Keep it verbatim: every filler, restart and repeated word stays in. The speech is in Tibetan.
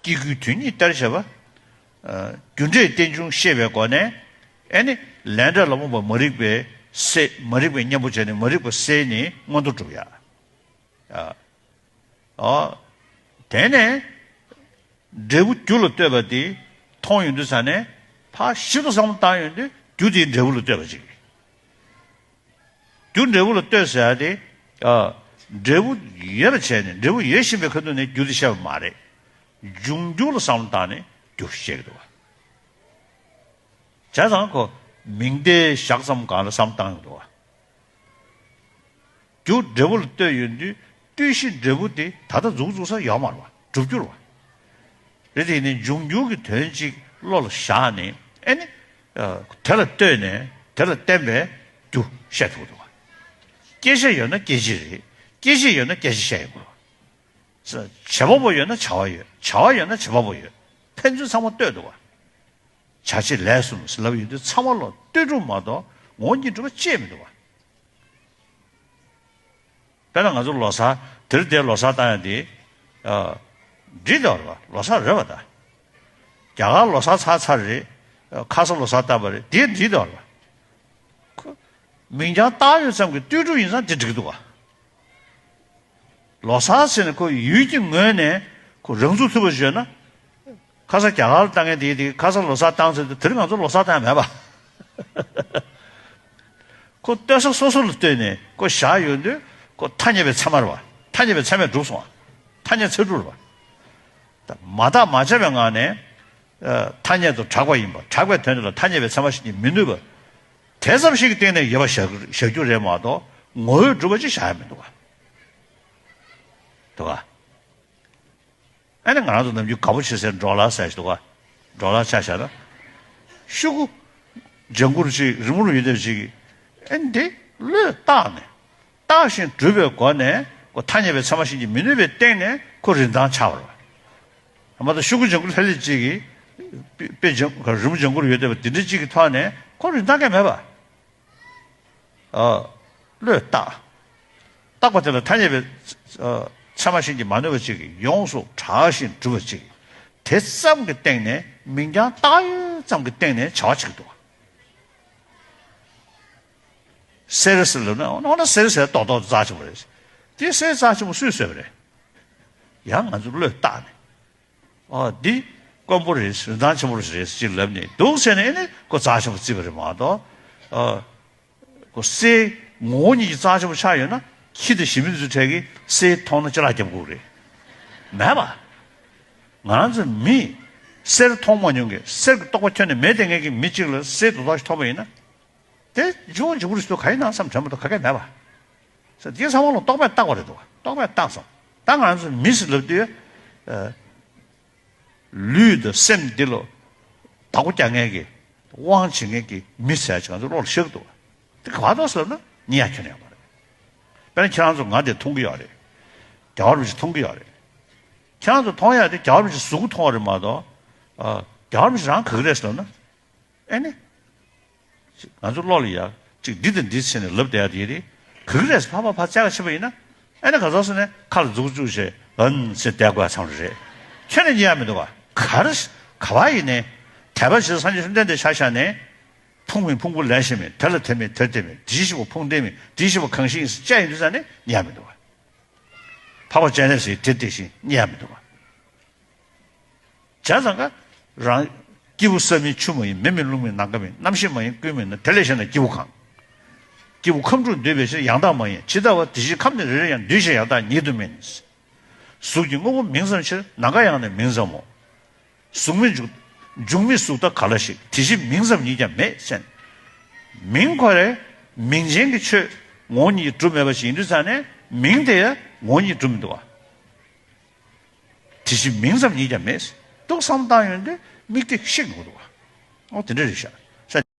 སྐྱེ་དགུའི་དོན་ཉིད་གཏེར་བྱེད་པ། རྒྱུ་འབྲས་རྟེན་འབྱུང་ཤེས་པའི་སྒོ་ནས། ཨེ་ནི་ལས་འབྲས་ལ་རྨོངས་པ་མ་རིག་པའི་སེལ། མ་རིག་པའི་གཉེན་པོ་བྱས་ནས་མ་རིག་པ་སེལ་ནས་མངོན་མཐོ་སྒྲུབ་ཡ། ཨ། ཨོ། དེ་ནས་འབྲས་བུ་རྒྱུ་ལ་ལྟོས་པ་དེ་མཐོང་ཡོང་དུས་ཙ་ནས་ཕར་ཞིབ་ཏུ་བསམ་བློ་བཏང་ཡོང་དུས་རྒྱུ་དེའི་འབྲས་བུ་ལ་ལྟོས་པ་ཅིག་རྒྱུ་འབྲས་བུ་ལ་ལྟོས་ཟེར་ཡ་དེ། ཨ། འབྲས་བུ་ཡོད་པ་བྱས་ནས་འབྲས་བུ་ཡོད་བཞིན་པའི་ཁ་ཐུག་ནས་རྒྱུ་དེ་བཤད་པ་མ་རེད། འབྱུང་འགྱུར་ལ་བསམ་བློ་བཏང་ནས་རྒྱུ་བཤད་ཀྱི་འདུག་བ། བྱས་ཙང་ཁོ་མིང་བརྡའི་བཞག་ཙམ་སྒང་ལ་བསམ་བློ་བཏང་ཡོང་འདུག་བ། རྒྱུ་འབྲས་བུ་ལ་ལྟོས་ཡོང་དུས་ལྟོས་གཞི་འབྲས་བུ་དེ་ད་ལྟ་འཛུགས་འཛུགས་ས་ཡོད་མ་རེད་བ། གྲུབ་རྒྱུ་རེད་བ། རེད་དེ་ནི་འབྱུང་འགྱུར་གྱི་དོན་གཅིག་བློ་ལ་བཞག་ནས་ཨེ་ནི། ཨ། དེ་ལ་ལྟོས་ནས་དེ་ལ་བརྟེན་པའི་རྒྱུ་བཤད་ཐུབ་འདུག་བ། སྐྱེད་བྱེད་ཡོད་ན་སྐྱེད་བྱེད་རེད། སྐྱེད་བྱེད་ཡོད་ན་སྐྱེད་བྱེད་བཤད་ཡོང་དགོས་རེད་བ། བྱེད་པ་པོ་ཡོད་ན་བྱ་བ་ཡོད། བྱ་བ་ཡོད་ན་བྱེད་པ་པོ་ཡོད། ཕན་ཚུན་ཚང་མ་ལྟོས་འདུག་བ། བྱ་བྱེད་ལས་གསུམ་ཟེར་ལབ་ཡོང་དུས་ཚང་མ་ལ་ལྟོས་གྲུབ་མ་གཏོགས་ངོ་བོ་ཉིད་གྲུབ་པ་ཅིག་མི་འདུག་བ། དཔེར་ན་ང་ཚོ་ལོ་གསར་དེ་རིང་དེ་ལོ་གསར་བཏང་ཡ་དེ། ཨ། འགྲིག་འདུག་རེད་བ། ལོ་གསར་རེད་བ་ད། རྒྱ་གར་ལོ་གསར་ཚར་ཚར་རེད། ཨ། ཁ་ས་ལོ་གསར་བཏང་བ་རེད། དེ་འགྲིག་འདུག་རེད་བ། ཁོ་མིང་རྐྱང་བཏགས་ཡོད་ཙམ་གྱི་ལྟོས་གྲུབ་ཡིན་ཙང་དེ་འགྲིག་འདུག་བ། ལོ་གསར་ཟེར་ནས་ཁོ་ཡུལ་གྱི་ངོས་ནས་ཁོ་རང་ཚུགས་ཐུབ་པ་བརྗོད་ན། ཁ་ས་རྒྱ་གར་ལ་བཏང་མཁན་དེ་དེ་ཁ་ས་ལོ་གསར་བཏང་ཚར་དུས་དེ་རིང་ང་ཚོ་ལོ་གསར་བཏང་ཡ་མེད་པ། ཁོ་ལྟོས་ས་སོ་སོ་ལ་ལྟོས་ནས་ཁོ་བཞག་ཡོང་དུས་ཁོ་ཐ་སྙད་པའི་ཚད་མ་རེད་བ། ཐ་སྙད་པའི་ཚད་མས་གྲུབ་སོང་བ། ཐ་སྙད་ཚད་གྲུབ་རེད་བ། ད་མ་བརྟགས་མ་དཔྱད་པའི་ངང་ནས། ཨ། ཐ་སྙད་དུ་གྲགས་པ་ཡིན་པ། གྲགས་པའི་དོན་དེ་ལ་ཐ་སྙད་པའི་ཚད་མ་ཞིག་ཉིད་མི་ནུས་པ། དེ་ཙམ་ཞིག་གི་སྟེང་ནས་ཡོད་པ་བཞག་བཞག་རྒྱུ་རེད་མ་གཏོགས་ངོ་བོས་གྲུབ་པ་ཅིག་བཞག་ཡ་མི་འདུག་བ། འདུག་ག་ཨ་ནི་ང་རང་ཚོ་ནམ་རྒྱུན་དགའ་པོ་བྱེད་སའི་ཌོ་ལར་ཟེར་ཞིག་འདུག་ག་ཌོ་ལར་ཆ་བཞག་ན། ཤོག་གུ་ལྗང་གུ་རུ་ཅིག་རི་མོ་རུ་ཡོད་དེ་ཅིག་ཨ་ནི་དེ་བློས་བཏགས་ནས། བརྟགས་ཤིང་གྲུབ་པའི་སྒོ་ནས་ཁོ་ཐ་སྙད་པའི་ཚད་མ་བཞིན་གྱིས་མི་ནུས་པའི་སྟེང་ནས་ཁོ་རིན་ཐང་ཆགས་པ་རེད། མ་གཏོགས་ཤོག་གུ་ལྗང་གུ་ལྷད་ལྷད་ཅིག་གིས། དཔེ་དཔེ་ལྗང་རི་མོ་ལྗང་གུ་རུ་ཡོད་བསྡད་པ་དེ་འདྲ་ཅིག་གི་ཐོག་ནས་ཁོ་རིན་ཐང་གང་ཡང་མེད་པ། ཨ། བློས་བཏགས། བཏགས་པ་དེ་ལ་ཐ་སྙད་པའི། ཨ། ཚད་མ་བཞིན་གྱིས་མ་ནུས་པ་ཅིག་གིས་ཡོངས་སུ་གྲགས་ཤིང་གྲུབ་པ་ཅིག་དེ་ཙམ་གྱི་སྟེང་ནས་མིང་རྐྱང་བཏགས་ཡོད་ཙམ་གྱི་སྟེང་ནས་བྱ་བ་བྱེད་ཀྱི་འདུག་གསེར་ཟེར་ལབ་ན་འོ་ན་གསེར་ཟེར་རྡོག་རྡོག་རྩ་ཆེན་པོ་རེད། དེ་གསེར་རྩ་ཆེན་པོ་སུས་བཟོས་པ་རེད། ཡང་ང་ཚོ་བློས་བཏགས་ནས། ཨ། འདི་དཀོན་པོ་རེད། རིན་ཐང་ཆེན་པོ་རེད་ཅེས་ལབ་ནས་འདུག་ཟེར་ནས་ཨེ་ནི་ཁོ་རྩ་ཆེན་པོ་བརྩིས་པ་རེད་མ་གཏོགས། ཨ། ཁོ་གསེར་ངོ་བོ་ཉིད་ཀྱིས་རྩ་ཆེན་པོ་ཆགས་ཡོད་ན་ཁྱི་དང་ཞི་མི་ཚོའི་གྲས་ཀྱིས་གསེར་མཐོང་ན་ཅི་ལག་རྒྱབ་དགོས་རེད། མེད་པ། ང་རང་ཚོ་མི་གསེར་མཐོང་མ་མྱོང་མཁན། གསེར་གྱི་རྟོག་པ་ཁྱོན་ནས་མེད་བསྡད་མཁན་གྱི་མི་གཅིག་ལ་གསེར་རྡོག་རྡོག་ཞིག་ཐོབ་པ་ཡིན་ན། དེ་འཇུ་བ་འཇུ་བོ་རེད་ཟེར་ག་ཡིན་ན་བསམ་དྲན་པ་དང་ག་གེ་མེད་པ། ས་དེ་ཚང་མ་ལ་རྟོག་པས་བཏགས་པ་རེད་འདུག་རྟོག་པས་བཏགས་སོང་། ད་ང་ཚོ་མི་ཟེར་ལབ་དུས། ཨ། ལུས་དང་སེམས་འདི་ལ་བདག་པོ་རྒྱག་མཁན་གྱི་དབང་བྱེད་མཁན་གྱི་མི་ཟེར་ཡ་ཅིག་ང་ཚོ་བློ་ལ་ཤར་གྱི་འདུག་དེ་ག་པར་འདུག་ཟེར་ན་རྙེད་ཡ་ཁྱོན་ནས་ཡོད་མ་རེད། དཔེར་ན་ཁྱེད་རང་ཚོ་ང་དེ་མཐོང་གི་ཡོད་རེད། རྒྱལ་བ་རིན་པོ་ཆེ་མཐོང་གི་ཡོད་རེད། ཁྱེད་རང་ཚོ་མཐོང་ཡ་དེ་རྒྱལ་བ་རིན་པོ་ཆེ་གཟུགས་པོ་མཐོང་བ་རེད་མ་གཏོགས། ཨ། རྒྱལ་བ་རིན་པོ་ཆེ་རང་ག་གི་རེད་ཟེར་ན། ཨེ་ནི། ང་ཚོ་བློ་ལ་ཡ་གཅིག་འདི་དང་འདི་བྱས་ནས་ལབ་བསྡད་ཡ་དེ་རེད། ག་གི་རེད་ཟེར་ཕར་ཕར་ཕར་བཙལ་ག་ཕྱིན་པ་ཡིན་ན། ཨེ་ནི་ག་ཚོད་ཟེར་ནས་ཁ་ལ་མཛུབ་གུ་བཙུགས་བྱས་ཨན་ཟེར་བསྡད་དགོས་ཡ་ཚང་རེད། ཁྱོན་ནས་རྙེད་ཡ་མི་འདུག་ག་ག་རེ་ག་བ་ཡིན་ནའི། དད་པ་བྱེད་སངས་རྒྱས་བཅོམ་ལྡན་འདས་ཆ་བཞག་ནས། ཕུང་མིན་ཕུང་པོ་ལས་གཞན་མིན། དེ་ལ་དེ་མེད་དེར་དེ་མེད། དེ་བཞིན་གཤེགས་པ་ཕུང་ལྡན་མིན། དེ་བཞིན་གཤེགས་པ་གང་ཞིག་ཡིན་ཟེར་དཔྱད་ཡོང་དུས་ཙ་ནས་རྙེད་ཡ་མི་འདུག་ག་འཕགས་པ་སྤྱན་རས་གཟིགས་དེར་དེ་བཞིན་རྙེད་ཡ་མི་འདུག་ག་བྱས་ཙང་ཀ་རང་། སྐྱེས་བུ་ས་མིན་ཆུ་མ་ཡིན། མེ་མིན་རླུང་མིན་ནམ་མཁའ་མིན། རྣམ་ཤེས་མ་ཡིན་ཀུན་མིན་ན། དེ་ལས་གཞན་ན་སྐྱེས་བུ་གང་། སྐྱེས་བུ་ཁམས་དྲུག་འདུས་པའི་ཕྱིར། ཡང་དག་མ་ཡིན་ཇི་ལྟ་བ། དེ་བཞིན་ཁམས་ནི་རེ་རེ་ཡང་། འདུས་བྱས་ཡང་དག་ཉིད་དུ་མིན། གཟུགས་ཀྱི་དངོས་པོ་མིང་ཙམ་ཕྱིར། ནམ་མཁའ་ཡང་ནི་མིང་ཙམ་མོ། གཟུགས་མེད་འཇུག་འཇུག་མེད་གཟུགས་ལྟ་ག་ལ་ཞིག་དེ་བཞིན་མིང་ཙམ་ཉིད་ཀྱང་མེད་ཟེར། མིང་ཁོ་རའི་མིང་ཅན་གྱི་ཆོས་ངོ་བོ་ཉིད་ཀྱིས་གྲུབ་མེད་པ་ཞིག་ཡིན་དུས་ཙང་ནས་མིང་དེ་ཡང་ངོ་བོ་ཉིད་གྲུབ་མི་འདུག་བ། དེ་བཞིན་མིང་ཙམ་ཉིད་ཀྱང་མེད། འདུག་བསམ་བཏང་ཡོང་དུས་མིག་དེ་ཤིག་འགྲོ་འདུག་བ། ཨོ་དེ་འདྲ་རེད་ཤག་ས།